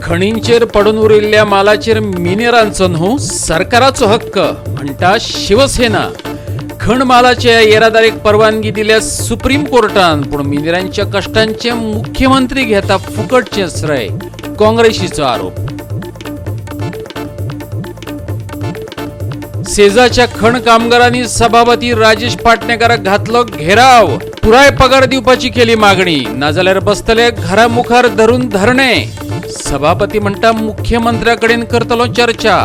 खणींचेर पडून उरिल्ल्या मालाचेर मिनेरांचो न्हू सरकाराचो हक्क म्हणटा शिवसेना. खण मालाच्या येरादारीक परवानगी दिल्या सुप्रीम कोर्टान, पूण मिनेरांच्या कश्टांचे मुख्यमंत्री घेता फुकटचे श्रेय, काँग्रेसीचो आरोप. सेजाच्या खण कामगारांनी सभापती राजेश पाटणेकराक घातलो घेराव, पुराय पगार दिवपाची केली मागणी, नाजाल्यार बसतले घरा मुखार धरून धरणे. सभापती म्हणटा मुख्यमंत्र्याकडेन करतलो चर्चा.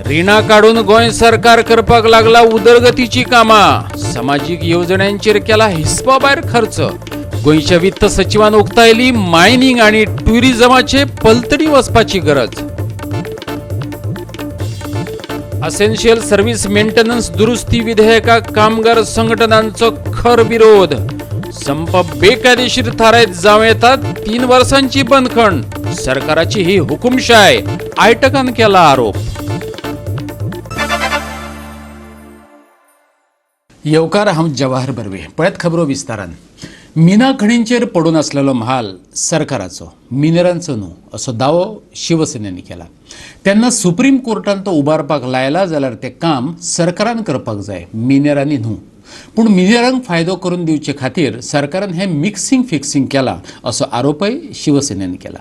रिणां काडून गोंय सरकार करपाक लागला उदरगतीची कामां, समाजीक येवजण्यांचेर केला हिसपा भायर खर्च. गोंयच्या वित्त सचिवान उक्तायली मायनिंग आनी ट्युरिझमाचे पलतडी वचपाची गरज. असेन्शियल सर्व्हिस मेंटेनन्स दुरुस्ती विधेयकाक कामगार संघटनांचो खर विरोध. संप बेकायदेशीर थारायत जावं येता 3 वर्सांची बंदखण, सरकाराची ही हुकुमशाय, आयटकान केला आरोप. येवकार, हांव जवाहर बर्वे. पळयात खबरो विस्तारान. मिना खणींचेर पडून आसलेलो म्हाल सरकाराचो, मिनेरांचो न्हू असो दावो शिवसेनेन केला. तेन्ना सुप्रीम कोर्टान तो उबारपाक लायला जाल्यार तें काम सरकारान करपाक जाय, मिनेरांनी न्हू. पूण मिनेरांक फायदो करून दिवचे खातीर सरकारान हें मिक्सिंग फिक्सिंग केलां असो आरोपय शिवसेनेन केला.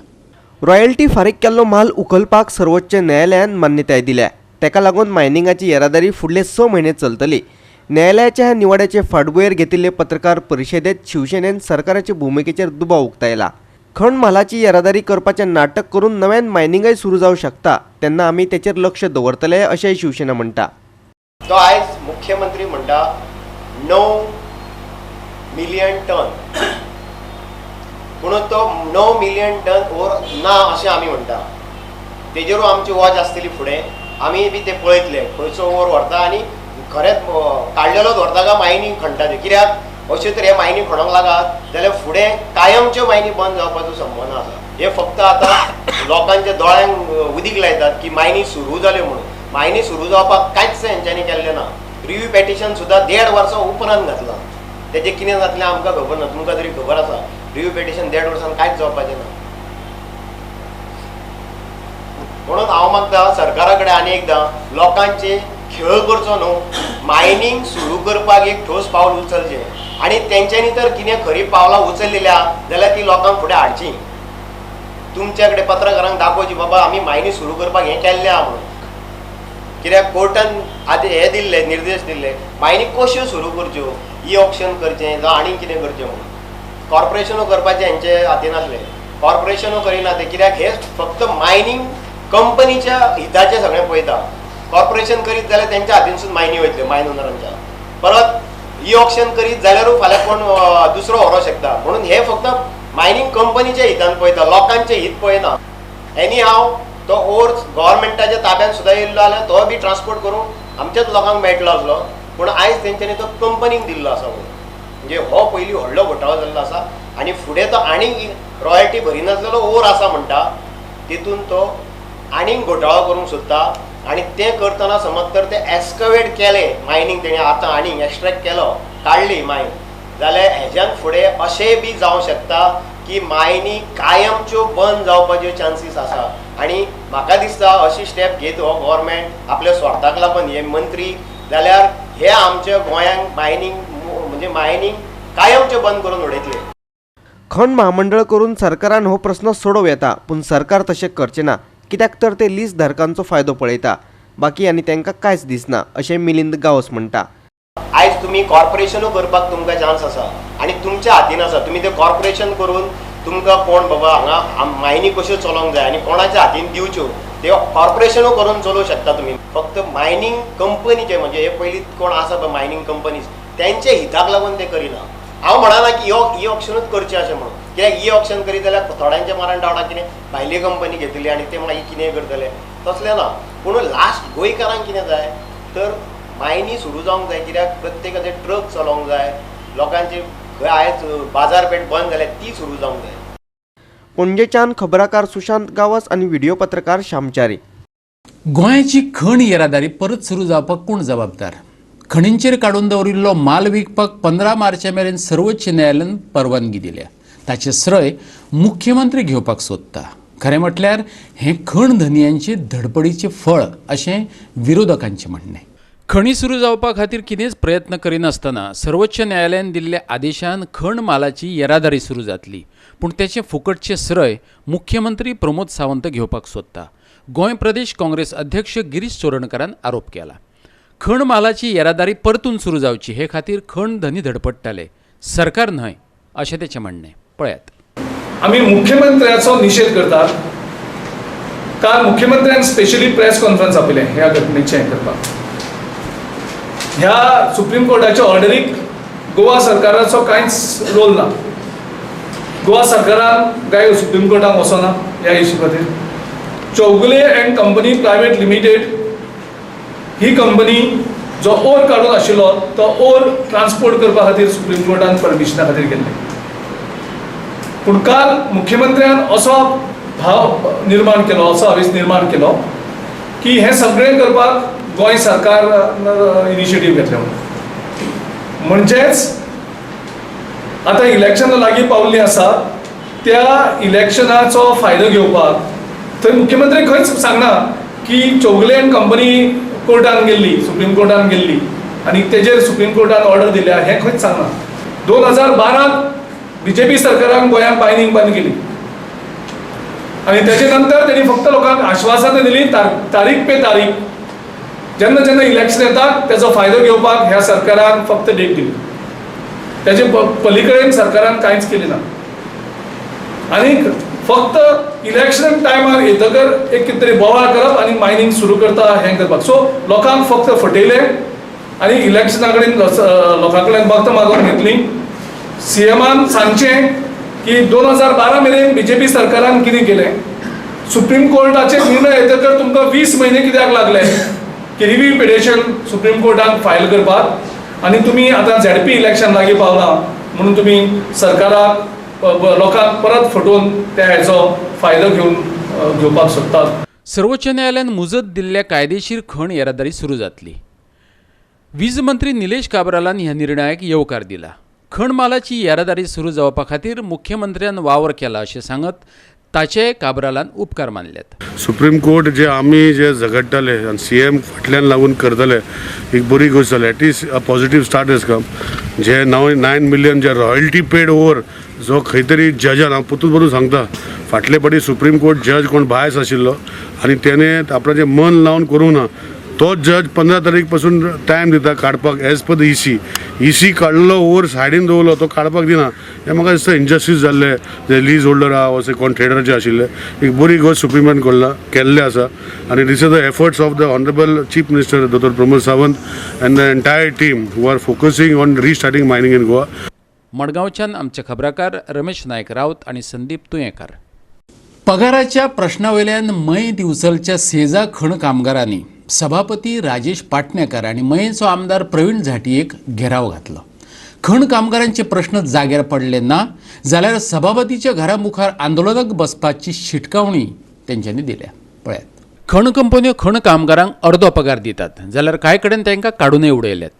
रॉयल्टी फारीक केल्लो म्हाल उखलपाक सर्वोच्च न्यायालयान मान्यताय दिल्या. ताका लागून मायनिंगाची येरादारी फुडले 6 म्हयने चलतली. न्यायालयाच्या ह्या निवाड्याचे फाटभुंयेर घेतिल्ले पत्रकार परिशदेत शिवसेनेन सरकाराचे भुमिकेचेर दुबाव उक्तायला. खण म्हालाची येरादारी करपाचें नाटक करून नव्यान मायनिंगय सुरू जावं शकता, तेन्ना आमी तेचेर लक्ष दवरतले अशेंय शिवसेना म्हणटा. तो आयज मुख्यमंत्री म्हणटा 9 मिलियन टन, पूण तो 9 मिलियन टन ओर ना अशें आमी म्हणटा. तेजेरूय आमची वॉच आसतली फुडें, आमी बी ते पळयतले खंयचो ओर व्हरता आनी खरेंच काडलेलोच व्हरता काय मायनी खणटा ते. कित्याक अश्यो तर हे मायनी खणोंक लागात जाल्यार फुडें कायमच्यो मायनी बंद जावपाचो संभावना आसा. हे फक्त आतां लोकांच्या दोळ्यांक उदीक लायतात की मायनी सुरू जाल्यो म्हणून. मायनी सुरू जावपाक कांयच हेंच्यांनी केल्लें ना. रिव्यू पेटिशन सुद्दां 1.5 वर्सां उपरांत घातलां. तेजें कितें जातलें आमकां खबर ना, तुमकां तरी खबर आसा. रिव्यू पेटिशन 1.5 वर्सान कांयच जावपाचें ना. म्हणून हांव मागता सरकारा कडेन आनी एकदां, लोकांचे खेळ करचो न्हू, मायनींग सुरू करपाक एक ठोस पावल उचलचें आनी तेंच्यांनी तर कितें खरी पावलां उचललेली आहा जाल्यार ती लोकांक फुडें हाडची, तुमच्या कडेन पत्रकारांक दाखोवची बाबा आमी मायनींग सुरू करपाक हें केल्लें आहा म्हणून. कित्याक कोर्टान आदी हे दिल्ले निर्देश दिल्ले मायनींग कश्यो सुरू करच्यो, ई ऑक्शन करचें जावं आनीक कितें करचें म्हणून. कॉर्पोरेशनूय करपाचें हेंचे हातीन आसलें, कॉर्पोरेशनूय करिना ते, कित्याक हे फक्त मायनींग कंपनीच्या हिताचें सगळें पळयता. कॉर्पोरेशन करीत जाल्यार तेंच्या हातीनसून मायनी वयतल्यो मायन ओनरांच्या, परत ई ऑक्शन करीत जाल्यारूय फाल्यां कोण दुसरो व्हरोंक शकता. म्हणून हे फक्त मायनींग कंपनीच्या हितान पळयता, लोकांचें हित पळयना. एनी हांव तो ओर गव्हर्मेंटाच्या ताब्यान सुद्दां येयल्लो जाल्यार तो बी ट्रान्सपोर्ट करूंक आमच्याच लोकांक मेळटलो आसलो, पूण आयज तेंच्यांनी तो कंपनीक दिल्लो आसा. म्हणून म्हणजे हो पयलीं व्हडलो घोटाळो जाल्लो आसा आनी फुडें तो आनीक रॉयल्टी भरिनासलेलो ओर आसा म्हणटा तितून तो आनीक घोटाळो करूंक सोदता. आनी तें करतना समज तर ते एस्कवेट केलें मायनींग, तेणें आतां आनीक एक्स्ट्रेक्ट केलो, काडली मायन, जाल्यार हेज्यान फुडें अशें बी जावं शकता की मायनी कायमच्यो बंद जावपाच्यो चान्सीस आसा. आनी म्हाका दिसता अशी स्टेप घेत हो गव्हर्मेंट आपल्या स्वार्थाक लागून हे मंत्री, जाल्यार हे आमच्या गोंयांक मायनींग म्हणजे मायनींग कायमच्यो बंद करून उडयतले. खण महामंडळ करून सरकारान हो प्रस्न सोडोवं येता, पूण सरकार तशें करचें ना, कित्याक तर ते लीज धारकांचो फायदो पळयता, बाकी आनी तांकां कांयच दिसना अशें मिलिंद गांवस म्हणटा. आयज तुमी कॉर्पोरेशनूय करपाक तुमकां चान्स आसा आनी तुमच्या हातीन आसा. तुमी तें कॉर्पोरेशन करून तुमकां कोण बाबा हांगा मायनी कश्यो चलोवंक जाय आनी कोणाच्या हातीन दिवच्यो ते कॉर्पोरेशनूय करून चलोवंक शकता तुमी. फक्त मायनींग कंपनीचे म्हणजे हे पयलीं कोण आसा पळय मायनींग कंपनीज, तेंच्या हिताक लागून ते करिना. हांव म्हणना की ई ऑक्शनूच करचें अशें म्हणून, कित्याक ई ऑक्शन करीत जाल्यार थोड्यांच्या मनान डावट कितें भायली कंपनी घेतली आनी ते मागीर कितें करतले, तसलें ना. पूण लास्ट गोंयकारांक कितें जाय तर मायनी सुरू जावंक जाय, कित्याक प्रत्येकाचे ट्रक चलोवंक जाय, लोकांची खंय आयज बाजारपेठ बंद जाल्या ती सुरू जावंक जाय. पणजेच्यान खबराकार सुशांत गांवस आनी व्हिडिओ पत्रकार श्यामचारी. गोंयाची खण येरादारी परत सुरू जावपाक कोण जबाबदार? खणींचेर काडून दवरिल्लो माल विकपाक 15 मार्चा मेरेन सर्वोच्च न्यायालयान परवानगी दिल्या. ताचें श्रेय मुख्यमंत्री घेवपाक सोदता. खरें म्हटल्यार हें खण धनयांचे धडपडीचें फळ अशें विरोधकांचें म्हणणें. खणी सुरू जावपा खातीर कितेंच प्रयत्न करिनासतना सर्वोच्च न्यायालयान दिल्ल्या आदेशान खण मालाची येरादारी सुरू जातली, पूण तेचें फुकटचें श्रेय मुख्यमंत्री प्रमोद सावंत घेवपाक सोदता. गोंय प्रदेश काँग्रेस अध्यक्ष गिरीश चोडणकारान आरोप केला. खण मालाची येरादारी परतून सुरू जावची हे खातीर खण धनी धडपडटाले, सरकार न्हय अशें तेचें म्हणणें. पळयात. आमी मुख्यमंत्र्याचो निशेध करतात. काल मुख्यमंत्र्यान स्पेशली प्रेस कॉन्फरन्स आपयलें ह्या घटनेचें हें करपाक. ह्या सुप्रीम कोर्टाच्या ऑर्डरीक गोवा सरकाराचो कांयच रोल ना. गोवा सरकारान काय सुप्रीम कोर्टाक वचना ह्या इश्यू खातीर. Chowgule and company private limited he company जो ओर काडून आशिल्लो तो ओर ट्रान्सपोर्ट करपा खातीर सुप्रीम कोर्टान परमिशना खातीर गेल्ले. पूण काल मुख्यमंत्र्यान असो भाव निर्माण केलो, असो हावेस निर्माण केलो की हें सगळें करपाक गोंय सरकार इनिशिएटीव घेतलें म्हणून. म्हणजेच आतां इलेक्शनां लागीं पावल्लीं आसा, त्या इलेक्शनाचो फायदो घेवपाक थंय मुख्यमंत्री खंयच सांगना की चौगुले अँड कंपनी कोर्टान गेल्ली, सुप्रीम कोर्टान गेल्ली आनी तेजेर सुप्रीम कोर्टान ऑर्डर दिल्या हें खंयच सांगना. 2012 बीजेपी सरकारान गोंयांत मायनींग बंद केली आनी तेजे नंतर तेणी फक्त लोकांक आश्वासनां दिली, तारीख पे तारीख. जेन्ना जेन्ना इलेक्शन येता तेजो फायदो घेवपाक ह्या सरकारान फक्त डेट दिली. तेजे पली कडेन सरकारान कांयच केलें ना आनी फक्त इलेक्शन टायमार येतकर एक कितें तरी बोवाळ करप आनी मायनींग सुरू करता हें करपाक. सो लोकांक फक्त फटयले आनी इलेक्शना कडेन लोकां कडेन मतां मागून घेतली. सीएमान सांगचें की 2012 मेरेन बीजेपी सरकारान कितें केलें, सुप्रीम कोर्टाचे निर्णय येतकर तुमकां 20 म्हयने कित्याक लागले की रिव्यू पिटिशन सुप्रीम कोर्टान फायल करपाक, आनी तुमी आतां झेडपी इलेक्शन लागीं पावलां म्हणून तुमी सरकाराक लोकांक परत फटोवन त्या हेचो फायदो घेवन घेवपाक सोदतात. सर्वोच्च न्यायालयान मुजत दिल्ल्या कायदेशीर खण येरादारी सुरू जातली. वीज मंत्री निलेश काब्रालान ह्या निर्णयाक येवकार दिला. खण मालाची येरादारी सुरू जावपा खातीर मुख्यमंत्र्यान वावर केला अशें सांगत ताचे काब्रालान उपकार मानल्यात. सुप्रीम कोर्ट जे आमी जे झगडटाले आनी सीएम फाटल्यान लागून करतले, एक बरी गोश्ट जाली. At least a positive start has come. J 9 million J royalty paid over जो खंय तरी जजान, हांव परतून परतून सांगता, फाटले फावटी सुप्रीम कोर्ट जज कोण बायस आशिल्लो आनी तेणें आपणाचें मन लावन करूंक ना. तोच जज 15 तारीख पासून टायम दिता काडपाक as per the EC. EC काडलो ओवर सायडीन दवरलो, तो काडपाक दिना. हें म्हाका दिसता इनजस्टीस जाल्लें. जे लीज होल्डर आहा अशें कोण ट्रेडर जे आशिल्ले, एक बरी गोश्ट सुप्रीमान कोल्ला केल्लें आसा आनी this is the efforts of the honourable chief minister Doctor Pramod Sawant and the entire team who are focusing on restarting mining in Goa. मडगांवच्यान आमचे खबराकार रमेश नायक राऊत आणि संदीप तुयेंकार. पगाराच्या प्रश्नावयल्यान मये दिवचलच्या सेजा खण कामगारांनी सभापती राजेश पाटणेकर आनी मयेचो आमदार प्रवीण झांटयेक घेराव घातलो. खण कामगारांचे प्रश्न जाग्यार पडले ना जाल्यार सभापतीच्या घरा मुखार आंदोलनाक बसपाची शिटकावणी तेंच्यांनी दिल्या. पळयात. खण कंपन्यो खण कामगारांक अर्दो पगार दितात जाल्यार कांय कडेन तांकां काडूनय उडयल्यात.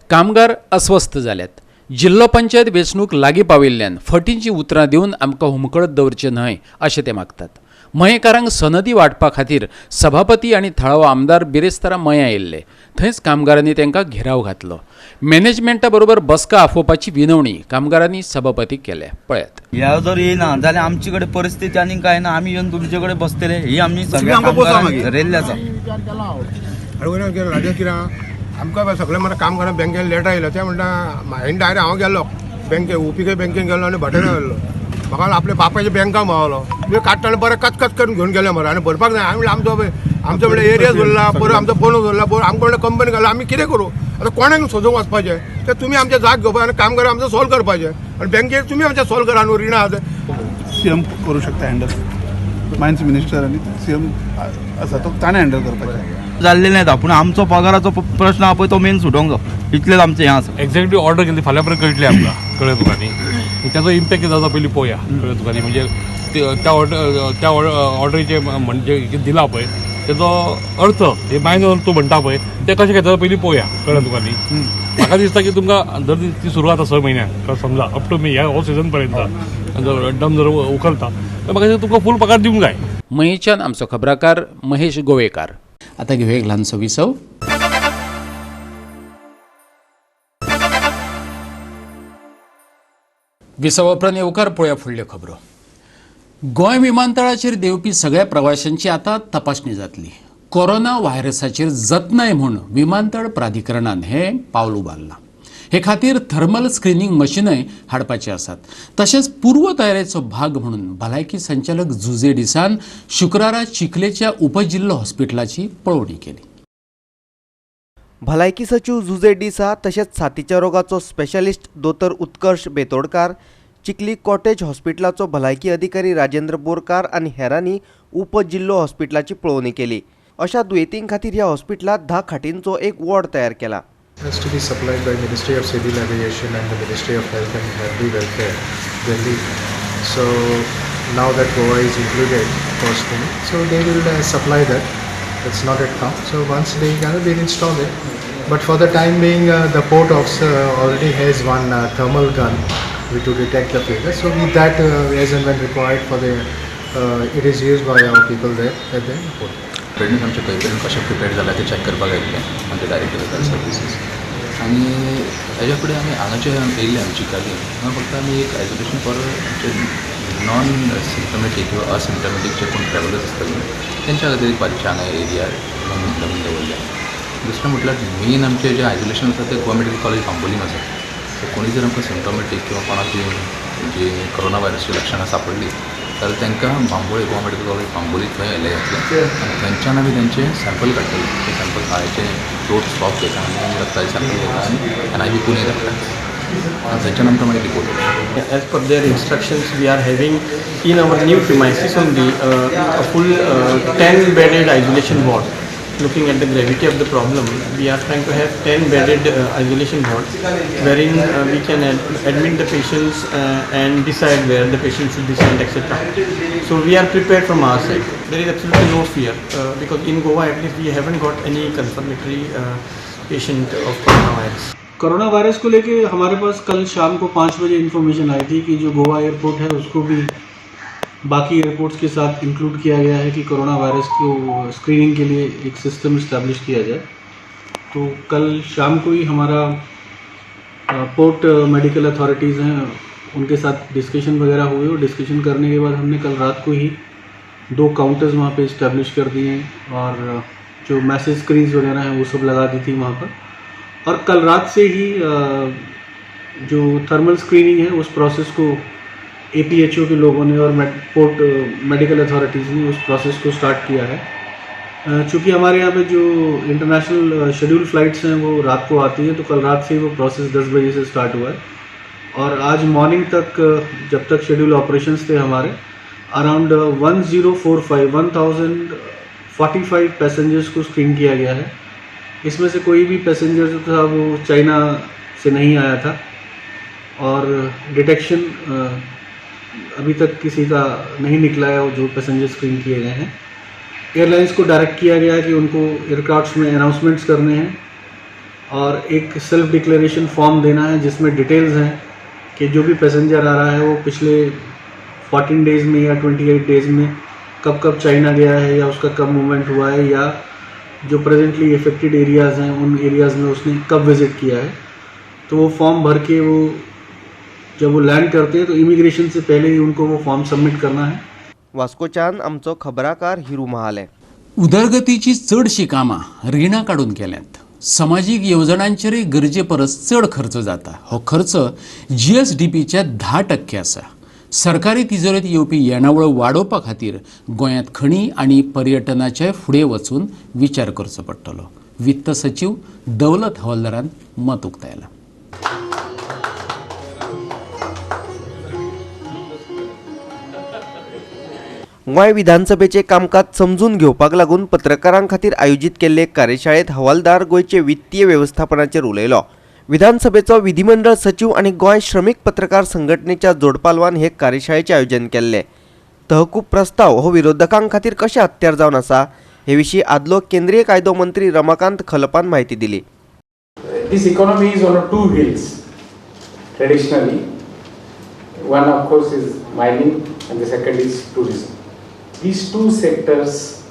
कामगार अस्वस्थ जाल्यात. जिल्लो पंचायत वेंचणूक लागीं पाविल्ल्यान फटींची उतरां दिवन आमकां हुमकळत दवरचें न्हय अशें ते मागतात. मयेकारांक सनदी वांटपा खातीर सभापती आनी थळावो आमदार बिरेस्तारा मयां आयिल्ले. थंयच कामगारांनी तांकां घेराव घातलो. मॅनेजमेंटा बरोबर बसका आफोवपाची विनवणी कामगारांनी सभापतीक केल्या. पळयात. ह्या जर येयना जाल्यार आमचे कडेन परिस्थिती आनी काय ना. आमी येवन तुमचे कडेन बसतले ही आमी सगळ्या आमकां पोसो कामगारांक मागीर. ठरयल्लें आसा. आनी वयल्यान कितें राजेश, कितें आहा, आमकां सगळें मरे काम करा. बँकेन लेटर आयलो ते म्हणटा, हांवें डायरेक्ट हांव गेलो बँके, ओपीके बँकेन गेलो आनी भटेर गेल्लो. म्हाका आपल्या बापायच्या बँकान पावलो. तुवें काडटाले बरें कचकच करून घेवन गेले मरे आनी भरपाक जाय. हांवें म्हणलें, आमचो आमचो म्हणल्यार एरिया उरला बरो, आमचो बोनस उरला बरो, आमकां म्हणल्यार कंपनी घाला. आमी कितें करूं आतां? कोणाक सोदूंक वचपाचें तें? तुमी आमचें जाग घेवपा आनी कामगार आमचो सोल्व करपाचें आनी बँकेर तुमी आमचें सोल्व करा न्हू, रिणां आहा. सीएम करू शकता हँडल. मायन्स मिनिस्टर आनी सीएम आसा तो, ताणें हँडल करपाचें. जाल्लें नात, पूण आमचो पगाराचो प्रश्न आहा पळय, तो मेन सुटोवंक जाय, इतलेंच आमचें हें आसा. एक्झिक्युटीव ऑर्डर केली, फाल्यां पर्यंत कळटलें आमकां. कळ्ळें तुका न्ही? ताचो इम्पॅक्ट कितें जाता पयलीं पळोवया. कळ्ळें तुका न्ही? म्हणजे त्या ऑर्डरीचे म्हणजे कितें दिला पळय तेजो अर्थ हे मायनर तूं म्हणटा पळय, ते कशें घेता पयलीं पळोवया. कळ्ळें तुका न्ही? म्हाका दिसता की तुमकां जर ती सुरू जाता 6 म्हयन्यांक समजा अप टू मे ह्या हो सिजन पर्यंत जर डम जर उखलता तर म्हाका दिसता तुमकां फूल पगार दिवंक जाय. मयेच्यान आमचो खबराकार महेश गोवेकार. आतां घेवया एक ल्हानसो विसव. विसवा उपरांत येवकार पळोवया फुडल्यो खबरो. गोंय विमानतळाचेर देंवपी सगळ्या प्रवाशांची आतां तपासणी जातली. कोरोना व्हायरसाचेर जतनाय म्हूण विमानतळ प्राधिकरणान हें पावल उबारलां. हे खातीर थर्मल स्क्रिनींग मशिनय हाडपाची आसात. तशेंच पूर्वतयारेचो भाग म्हणून भलायकी संचालक जुझे डिसान शुक्रारा चिखलेच्या उपजिल्लो हॉस्पिटलाची पळोवणी केली. भलायकी सचीव जुझे डिसा तशेंच साथीच्या रोगाचो स्पेशलिस्ट दोतोर उत्कर्ष बेतोडकार, चिखली कॉटेज हॉस्पिटलाचो भलायकी अधिकारी राजेंद्र बोरकार आनी हेरांनी उपजिल्लो हॉस्पिटलाची पळोवणी केली. अशा दुयेंतीं खातीर ह्या हॉस्पिटलांत 10 खाटींचो एक वॉर्ड तयार केला. Has to be supplied by Ministry of Civil Aviation and the Ministry of Health and Family Welfare, Delhi. So now that Goa is included for screening, so they will supply that. It's not at now. So once they can, they install it. But for the time being, the port officer already has one thermal gun to detect the fever. So with that, as and when required for the, it is used by our people there at the port. Preparedness आमचे खंय मेरेन कशें prepared जाला तें check करपाक आयिल्लें आमचे director of health services. आनी हेज्या फुडें आमी हांगाचे येयल्ले आमी चिकाली हांगा फक्त आमी एक आयसोलेशन फॉर आमचे नॉन सिम्टमॅटीक किंवा असिम्टमॅटीक जे कोण ट्रॅवलर्स आसतले तेंच्या खातीर एक बारीकशें हांगा एरिया नवीन दवरल्या. दुसरें म्हटल्यार मेन आमचें जें आयसोलेशन आसा तें गोवा मेडिकल कॉलेज बांबोलीम आसा. सो कोणी जर आमकां सिम्टमॅटीक किंवा कोणाक जी कोरोना व्हायरसची लक्षणां सांपडली जाल्यार तांकां बांबोळे गोवा मेडिकल कॉलेज बांबोली थंय येयले जातलें आनी थंयच्यान आमी तेंचें सॅम्पल काडटले. तें सॅम्पल ताळ्याचें थ्रोट स्वॉब घेता आनी रक्ताचें सॅम्पल घेता आनी एन I V Pune धाडटा आनी थंयच्यान आमकां मागीर report. As per their instructions, we are having in our new premises only a full 10-bedded isolation ward. Looking at the gravity of the problem, we are trying to have 10-bedded isolation ward, wherein we can admit the patients and decide where the patient should be sent, etc. So we are prepared from our side. There is absolutely no fear because in Goa at least we haven't got any confirmatory patient of coronavirus. Corona virus को लेके हमारे pass कल शाम को 5 बजे information आई थी कि जो Goa airport है उसको भी बाकी airports K साथ इंक्लूड किया गया है कि कोरोना वायरस को स्क्रीनिंग के लिए एक सिस्टम इस्टेब्लिश किया जाए. तो कल शाम को ही हमारा पोर्ट मेडिकल अथॉरिटीज़ हैं उनके साथ डिस्कशन वगैरह हुई और डिस्कशन करने के बाद हमने कल रात को ही 2 काउंटर्स वहाँ पे इस्टेब्लिश कर दिए और जो मैसेज स्क्रीन्स वगैरह हैं वो सब लगा दी थी वहाँ पर. और कल रात से ही जो थर्मल स्क्रीनिंग है उस प्रोसेस को APHO के लोगों ने और पोर्ट मेडिकल अथॉरिटीज़ ने उस प्रोसेस को स्टार्ट किया है. चूँकि हमारे यहाँ पे जो इंटरनेशनल शेड्यूल फ़्लाइट्स हैं वो रात को आती हैं तो कल रात से ही वो प्रोसेस 10 बजे से स्टार्ट हुआ है और आज मॉर्निंग तक जब तक शेड्यूल ऑपरेशंस थे हमारे अराउंड 1045 पैसेंजर्स को स्क्रीन किया गया है. इसमें से कोई भी पैसेंजर जो था वो चाइना से नहीं आया था और डिटेक्शन अभी तक किसी का नहीं निकला है और जो पैसेंजर स्क्रीन किए गए हैं. एयरलाइंस को डायरेक्ट किया गया है कि उनको एयरक्राफ्ट्स में अनाउंसमेंट्स करने हैं और एक सेल्फ डिक्लेरेशन फॉर्म देना है जिसमें डिटेल्स हैं कि जो भी पैसेंजर आ रहा है वो पिछले 14 डेज़ में या 28 डेज़ में कब कब चाइना गया है या उसका कब मूवमेंट हुआ है या जो प्रेजेंटली इफेक्टेड एरियाज़ हैं उन एरियाज़ में उसने कब विज़िट किया है. तो वो फॉर्म भर के वो जब वो लैंड करते हैं तो इमिग्रेशन से पहले ही उनको वो फॉर्म सबमिट करना है. वास्कोच्यान आमचो खबराकार हिरू महाले. उदरगतीची चडशीं कामां रिणां काडून केल्यांत. समाजीक येवजणांचेरय गरजे परस चड खर्च जाता. हो खर्च GSDPच्या 10% आसा. सरकारी तिजोरेंत येवपी येणावळ वाडोवपा खातीर गोंयांत खणी आनी पर्यटनाचे फुडें वचून विचार करचो पडटलो. वित्त सचीव दौलत हवालदारान मत उक्तायलां. गोंय विधानसभेचे कामकाज समजून घेवपाक लागून पत्रकारां खातीर आयोजीत केल्ले कार्यशाळेत हवालदार गोंयचे वित्तीय वेवस्थापनाचेर उलयलो. विधानसभेचो विधिमंडळ सचीव आनी गोंय श्रमीक पत्रकार संघटनेच्या जोडपालवान हे कार्यशाळेचें आयोजन केल्लें. तहकूब प्रस्ताव हो विरोधकां खातीर कशें हत्यार जावन आसा हे विशीं आदलो केंद्रीय कायदो मंत्री रमाकांत खलपान म्हायती दिली. This economy is on two wheels traditionally. One of course is mining and the second is tourism. These two sectors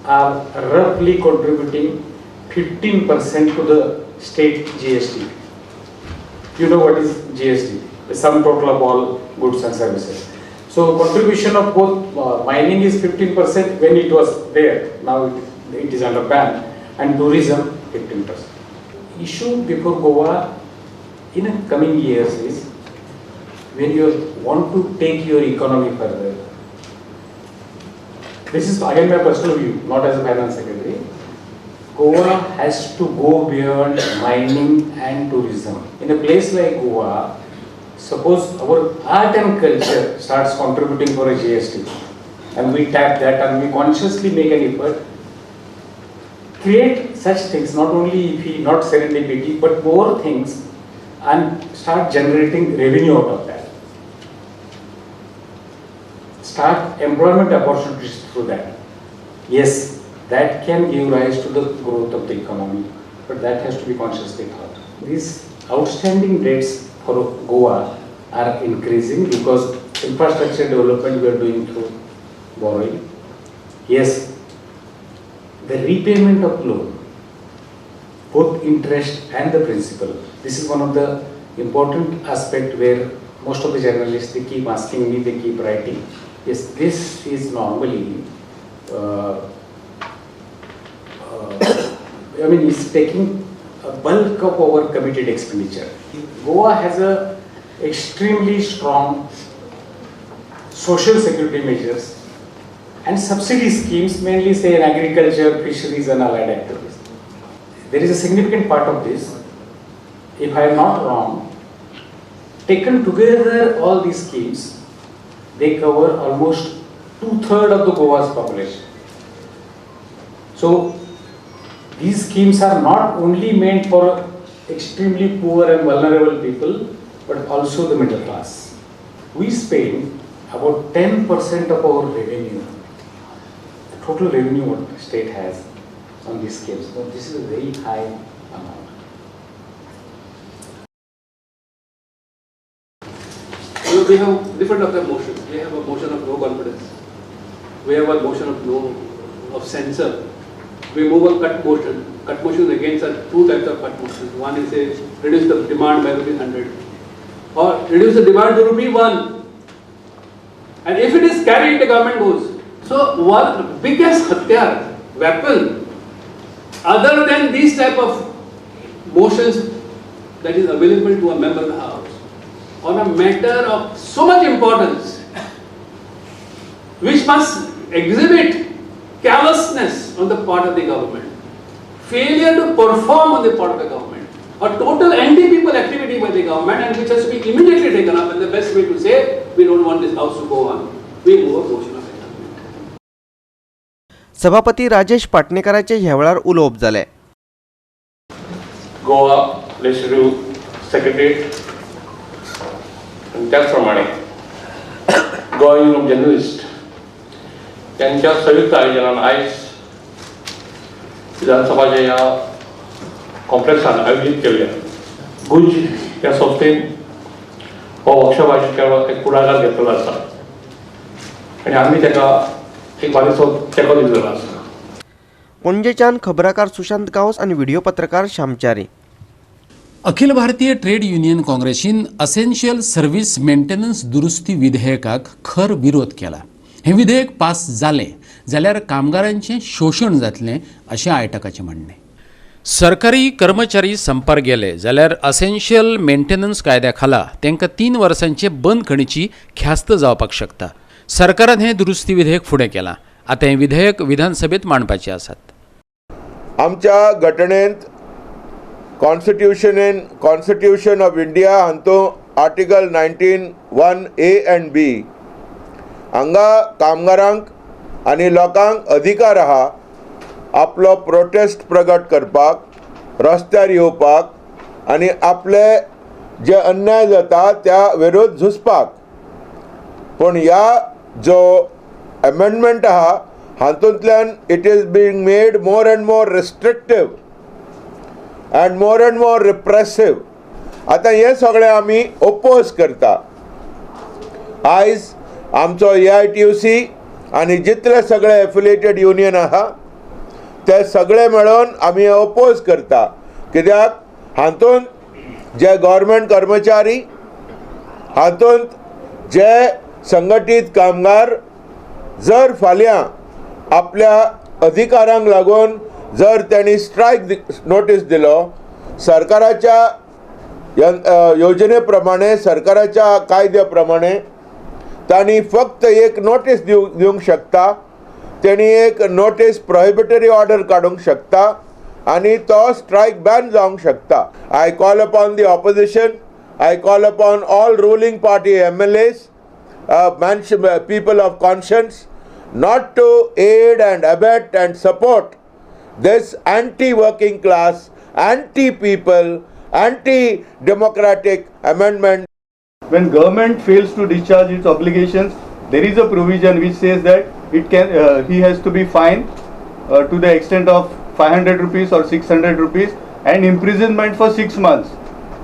are roughly contributing 15% to the state GST. You know what is GST, the sum total of all goods and services. So contribution of both mining is 15% when it was there, now it is under ban, and tourism 15%. Issue before Goa in the coming years is when you want to take your economy further. This is again my personal view, not as a finance secretary. Goa has to go beyond mining and tourism. In a place like Goa, suppose our art and culture starts contributing for a GST, and we tap that and we consciously make an effort, create such things, not only if we not serendipity, but more things, and start generating revenue out of that. Start employment opportunities through that. Yes, that can give rise to the growth of the economy, but that has to be consciously thought. These outstanding debts for Goa are increasing because infrastructure development we are doing through borrowing. Yes, the repayment of loan, both interest and the principal. This is one of the important aspect where most of the journalists, they keep asking me, they keep writing. Yes, this is normally, it's taking a bulk of our committed expenditure. Goa has a extremely strong social security measures and subsidy schemes, mainly say in agriculture, fisheries and allied activities. There is a significant part of this, if I am not wrong, taken together all these schemes, they cover almost 2/3 of the Goa's population. So these schemes are not only meant for extremely poor and vulnerable people, but also the middle class. We spend about 10% of our revenue, the total revenue what the state has, on these schemes. Now this is a very high amount. We have different of the motions. We have a motion of no confidence. We have a motion of no of censure. We move a cut motion. Cut motion against are two types of cut motions. One is a reduce the demand by rupees 100 or reduce the demand to rupee 1. And if it is carried, the government goes. So one biggest hatyar, weapon, other than these type of motions that is available to a member of the house on a matter of so much importance, which must exhibit callousness on the part of the government, failure to perform on the part of the government, a total anti-people activity by the government, and which has to be immediately taken up. And the best way to say, we don't want this house to go on, we move a motion of adjournment. सभापती राजेश पाटणेकराचे ह्या वेळार उलोवप जालें. Goa legislative secretariat आनी त्याच प्रमाणे Goa union of journalist त्यांच्या संयुक्त आयोजनान आयज विधानसभाच्या ह्या कॉम्प्लेक्सान आयोजीत केल्ल्या गुंज ह्या संस्थेन हो वर्कशॉप आयोजीत केलो, एक पुढाकार घेतलेलो आसा आनी आमी ताका एक बारीकसो तेंको दिल्लो आसा. पणजेच्यान खबराकार सुशांत गांवस आनी व्हिडिओ पत्रकार श्यामचारी. अखिल भारतीय ट्रेड युनियन काँग्रेसीन असेन्शियल सर्व्हिस मेंटेनन्स दुरुस्ती विधेयकाक खर विरोध केला. हें विधेयक पास जालें जाल्यार कामगारांचें शोशण जातलें अशें आयटकाचें म्हणणें. सरकारी कर्मचारी संपार गेले जाल्यार असेन्शियल मेंटेनन्स कायद्या खाला तांकां 3 वर्सांचे बंदखणीची ख्यास्त जावपाक शकता. सरकारान हें दुरुस्ती विधेयक फुडें केलां. आतां हें विधेयक विधानसभेत मांडपाचें आसात. आमच्या घटनेंत कॉन्स्टिट्यूशन ऑफ इंडिया हांतू आर्टिकल 19(1) A and B हांगा कामगारांक आनी लोकांक अधिकार आहा आपलो प्रोटेस्ट प्रगट करपाक, रस्त्यार येवपाक आनी आपले जे अन्याय जाता त्या विरोध झुजपाक. पूण ह्या जो एमेंडमेंट आहा हातूंतल्यान it is being made more and more restrictive And more repressive. आतां हें सगळें आमी ओपोज करता. आयज आमचो AITUC आनी जितले सगळे एफिलिएटेड युनियन आहा ते सगळे मेळून आमी ओपोज करता, कित्याक हातूंत जे गव्हर्मेंट कर्मचारी, हातूंत जे संघटीत कामगार जर फाल्यां आपल्या अधिकारांक लागून जर त्यांनी स्ट्रायक नोटीस दिलो, सरकाराच्या योजने प्रमाणे, सरकाराच्या कायद्या प्रमाणे तांणी फक्त एक नोटीस दिवंक शकता, तेणी एक नोटीस प्रोहिबिटरी ऑर्डर काडूंक शकता आनी तो स्ट्रायक बॅन जावंक शकता. I call upon the opposition, I call upon all ruling party MLAs, people of conscience, not to aid and abet and support this anti-working class, anti-people, anti-democratic amendment. When government fails to discharge its obligations, there is a provision which says that it can he has to be fined to the extent of 500 rupees or 600 rupees and imprisonment for 6 months.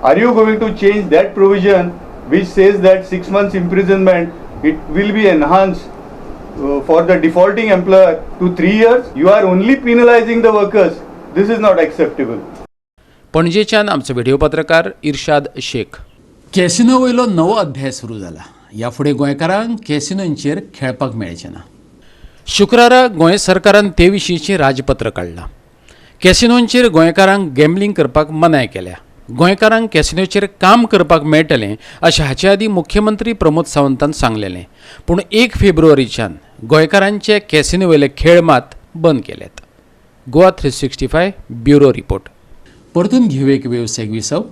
Are you going to change that provision which says that 6 months imprisonment, it will be enhanced for the defaulting employer to 3 years? You are only penalizing the workers. This is not acceptable. पणजेच्यान आमचो video पत्रकार इर्शाद Shaikh. Casino वयलो नवो अध्याय सुरू जाला. ह्या फुडें गोंयकारांक कॅसिनोंचेर खेळपाक मेळचें ना. शुक्रारा गोंय सरकारान ते विशींचें राजपत्र काडलां. कॅसिनोंचेर गोंयकारांक गॅमलिंग करपाक मनाय केल्या. गोंयकारांक कॅसिनोचेर काम करपाक मेळटलें अशें हाचे आदीं मुख्यमंत्री प्रमोद सावंतान सांगलेलें. पूण 1 फेब्रुवारीच्यान गोंयकारांचे कॅसिनो वयले खेळ मात बंद केल्यात. Goa 365 bureau report. परतून घेवं एक वेवसायीक विसव.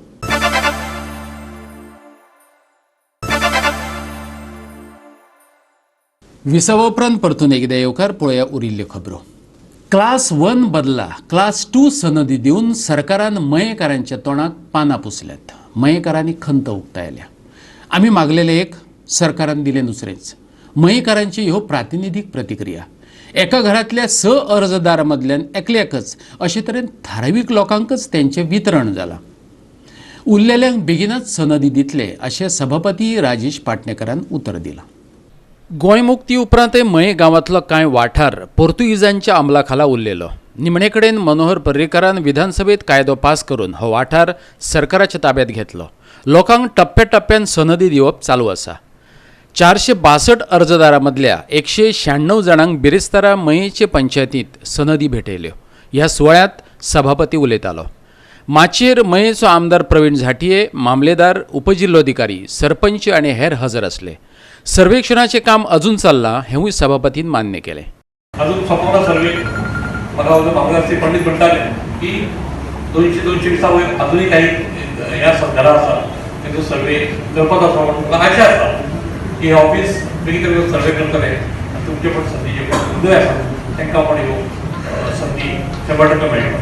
विसवा उपरांत परतून एकदा येवकार. पळोवया उरिल्ल्यो खबरो. क्लास 1 बदला क्लास 2 सनदी दिवन सरकारान मयेकारांच्या तोंडाक पानां पुसल्यात. मयेकारांनी खंत उक्तायल्या. आमी मागलेले एक, सरकारान दिलें दुसरेंच. मयेकारांची ह्यो प्रातिनिधीक प्रतिक्रिया. एका घरांतल्या 6 अर्जदारां मदल्यान एकल्याकच अशे तरेन थारावीक लोकांकच तेंचें वितरण जालां. उरलेल्यांक बेगिनच सनदी दितले अशें सभापती राजेश पाटणेकरान उतर दिलां. गोंय मुक्ती उपरांतय मये गांवांतलो कांय वाठार पोर्तुगीजांच्या अंमला खाला उरलेलो. निमणे कडेन मनोहर पर्रीकारान विधानसभेत कायदो पास करून हो वाठार सरकाराच्या ताब्यात घेतलो. लोकांक टप्प्याटप्प्यान सनदी दिवप चालू आसा. 462 अर्जदारां मदल्या 196 जाणांक बिरेस्तारा मयेचे पंचायतींत सनदी भेटयल्यो. ह्या सुवाळ्यांत सभापती उलयतालो. माचयेर मयेचो आमदार प्रवीण झांटिये, मामलेदार, उपजिल्लोधिकारी, सरपंच आनी हेर हजर आसले. सर्वेक्षणाचें काम अजून चल्लां हेंवूय सभापतीन मान्य केलें. अजून सोंपना सर्वे. म्हाका मामलेदार श्री पंडीत म्हणटाले की 200-220 वयर अजूनय काही ह्या घरां आसा तेंचो सर्वे करपाचो आसा. म्हणून म्हाका आशा आसा की ऑफिस बेगीन बेगीन सर्वे करतले आनी तुमचे पण संदी जे उदय आसा तांकां पण ह्यो संदी 100% मेळटल्यो.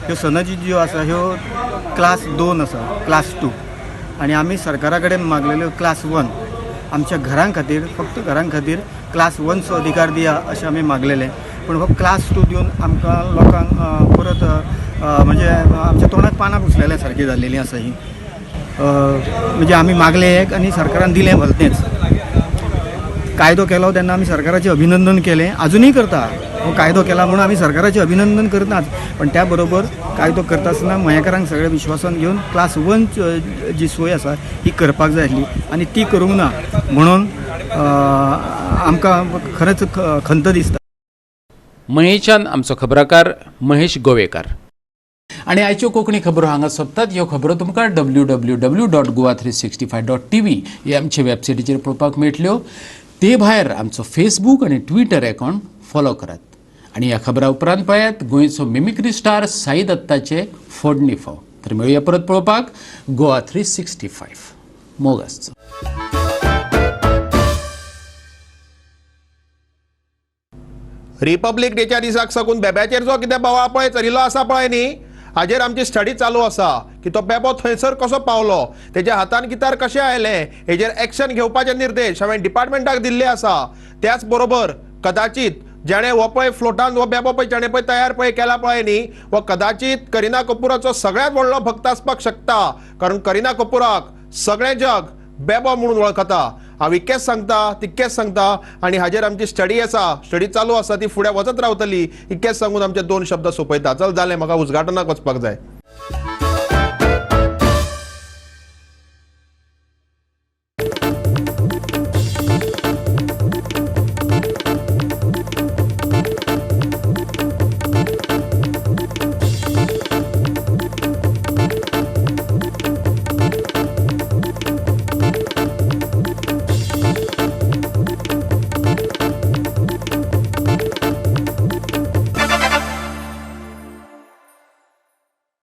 ह्यो सनदी ज्यो आसा ह्यो क्लास 2 आसा, क्लास 2, आनी आमी सरकारा कडेन मागलेल्यो क्लास 1 आमच्या घरां खातीर, फक्त घरां खातीर क्लास 1चो अधिकार दिया अशें आमी मागलेलें. पूण हो क्लास 2 दिवन आमकां लोकांक परत म्हणजे आमच्या तोंडाक पानां पुसलेल्या सारकी जाल्लेली आसा ही. म्हणजे आमी मागलें एक आनी सरकारान दिलें भलतेंच. कायदो केलो तेन्ना आमी सरकाराचें अभिनंदन केलें, आजुनूय करता. हो कायदो केला म्हणून आमी सरकाराचें अभिनंदन करनाच, पण त्या बरोबर कायदो करता आसतना मयेकारांक सगळें विश्वासान घेवन क्लास 1 जी सोय आसा ही करपाक जाय आसली आनी ती करूंक ना म्हणून आमकां खरेंच खंत दिसता. मयेच्यान आमचो खबराकार महेश गोवेकार. आनी आयच्यो कोंकणी खबरो हांगा सोंपतात. ह्यो खबरो तुमकां www.goa365.tv हे आमचे वेबसायटीचेर पळोवपाक मेळटल्यो. ते भायर आमचो फेसबूक आनी ट्विटर अकावंट फॉलो करात. आनी ह्या खबरां उपरांत पळयात गोंयचो मिमिक्री स्टार साई दत्ताचे फोडणी फाव. तर मेळुया परत पळोवपाक गोवा 365. मोग आसचो. रिपब्लीक डेच्या दिसाक साकून बेब्याचेर जो कितें बोवाळ पळय चलिल्लो आसा पळय न्ही, हाजेर आमची स्टडी चालू आसा की तो बेबो थंयसर कसो पावलो, तेज्या हातान गिटार कशें आयलें, हेजेर एक्शन घेवपाचे निर्देश हांवें डिपार्टमेंटाक दिल्ले आसा. त्याच बरोबर कदाचित जेणे हो पळय फ्लोटान हो बेबो पळय जेणे पळय तयार पळय केला पळय न्ही, हो कदाचित करिना कपुराचो सगळ्यांत व्हडलो भक्त आसपाक शकता, कारण करिना कपुराक सगळें जग बेबो म्हणून वळखता. हांव इतकेंच सांगता, तितकेंच सांगता आनी हाजेर आमची स्टडी आसा, स्टडी चालू आसा, ती फुडें वचत रावतली. इतकेंच सांगून आमचे दोन शब्द सोंपयता. चल जालें, म्हाका उद्घाटनाक वचपाक जाय.